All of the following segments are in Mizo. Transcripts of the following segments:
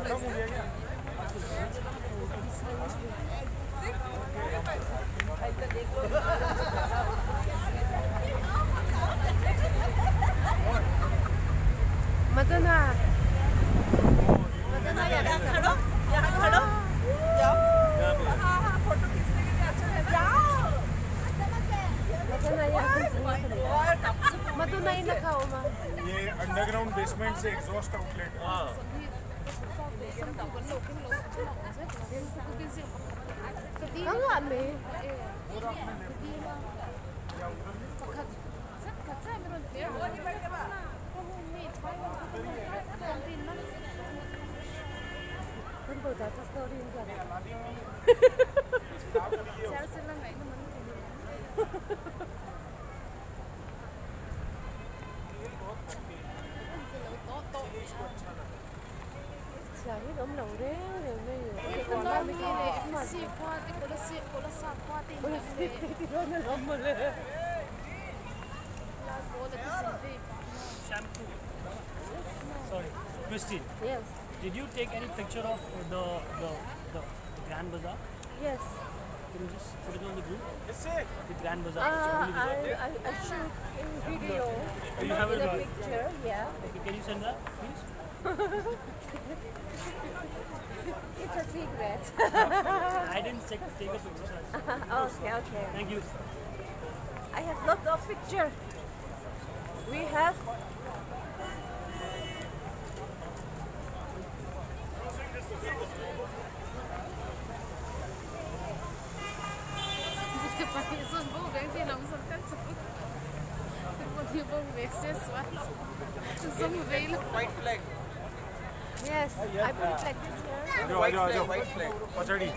Madonna. Madonna यहाँ खड़ो, यहाँ खड़ो, जाओ। हाँ हाँ, फोटो खींचने के लिए अच्छा है ना। Madonna Madonna in nakauma. ये अंडरग्राउंड बेसमेंट से एग्जॉस्ट आउटलेट है। Kanga me. Shampoo. Sorry, Christine. Yes. Did you take any picture of the Grand Bazaar? Yes. Can you just put it on the group? Yes, sir. The Grand Bazaar. I shoot in video. You have in a a picture, yeah. Okay, can you send that, please? It's a secret. I didn't take a picture. Okay, okay. Thank you. I have lots of picture. We have. White flag. Yes, I put it like this here. White flag, white flag. पचड़ी.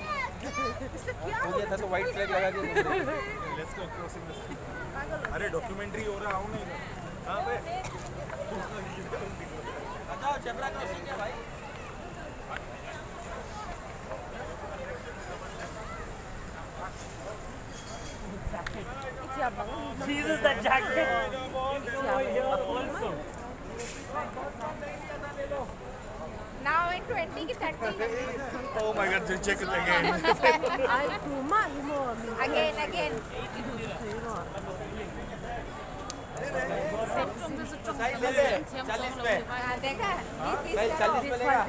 हो गया था तो white flag लगा के. Let's go crossing the street. अरे documentary हो रहा है, आओ ना इधर. कहाँ पे? बताओ जेब्रा क्रॉसिंग है भाई. Jesus, that jacket is over here also. Now in 20 ki 30. Oh my God, just check it again. Again, again. चालीस पे. देखा? 40 पे लेगा.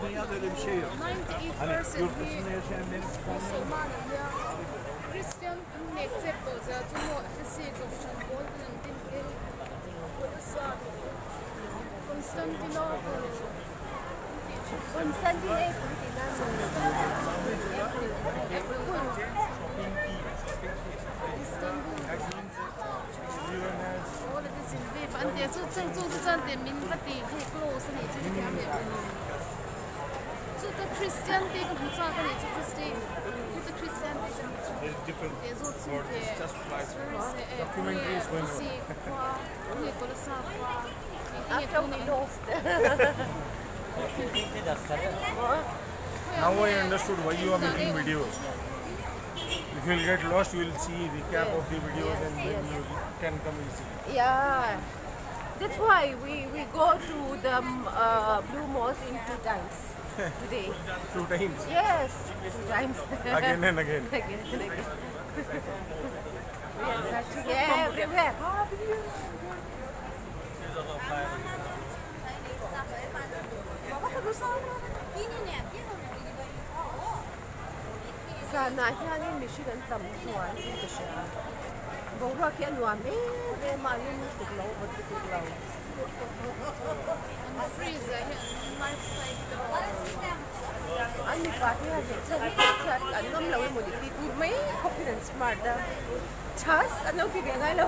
Dünyada öyle bir şey yok. Hani yurt dışında yaşayan benim Christian There's different words, it's just like documentary is going on. After we lost. Now I understood why you are making videos. If you will get lost, you will see recap of the videos and then you can come easily. Yeah, that's why we go to the Blue Mosque in 2 times today. 2 times? Yes, 2 times. Again and again. Again and again. We are searching everywhere. Sana hianin Michigan tam chuan in ka hria. Boruak hi a nuam em em a, a lum lutuk lo, vawt lutuk lo. An mipa te hian hmeichhia hi hmeichhia an ngam lo emaw ni tih tur mai khawpin an smart a, chhas an lo ti ve ngai lo,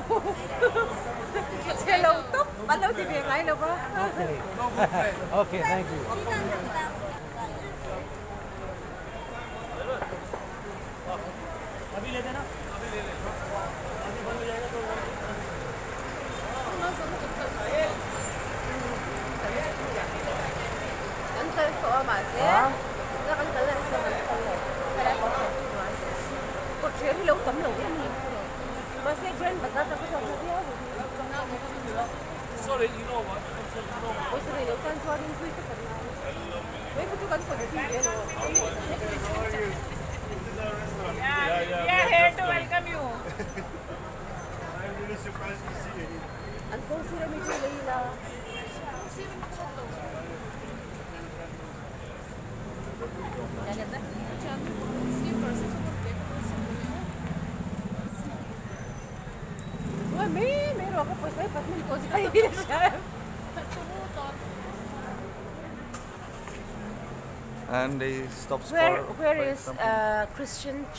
chhe lo tawp an lo ti ve ngai lo va. Okay, thank you. अभी ले देना अभी बंद हो जाएगा तो Kan kal tawh a mahse na kan kal lai chuan kan kal lo helai pawh kan chu mahse kawtthler hi lo tam lo em ni mahse Grand Bazaar tak a chuan viau Sorry, you know what? Pawisa nei lo tan chuan in zui te kan ngai mai pawh chu kan confi ve lo. Yeah, yeah, We are here to welcome you. I'm really surprised to see you. An kawng sir ami chu lei ila. Uai mai mai rawh ka pawisa hi patmin pawh zai hi a hria em. And he stops Where for where for is example. Christian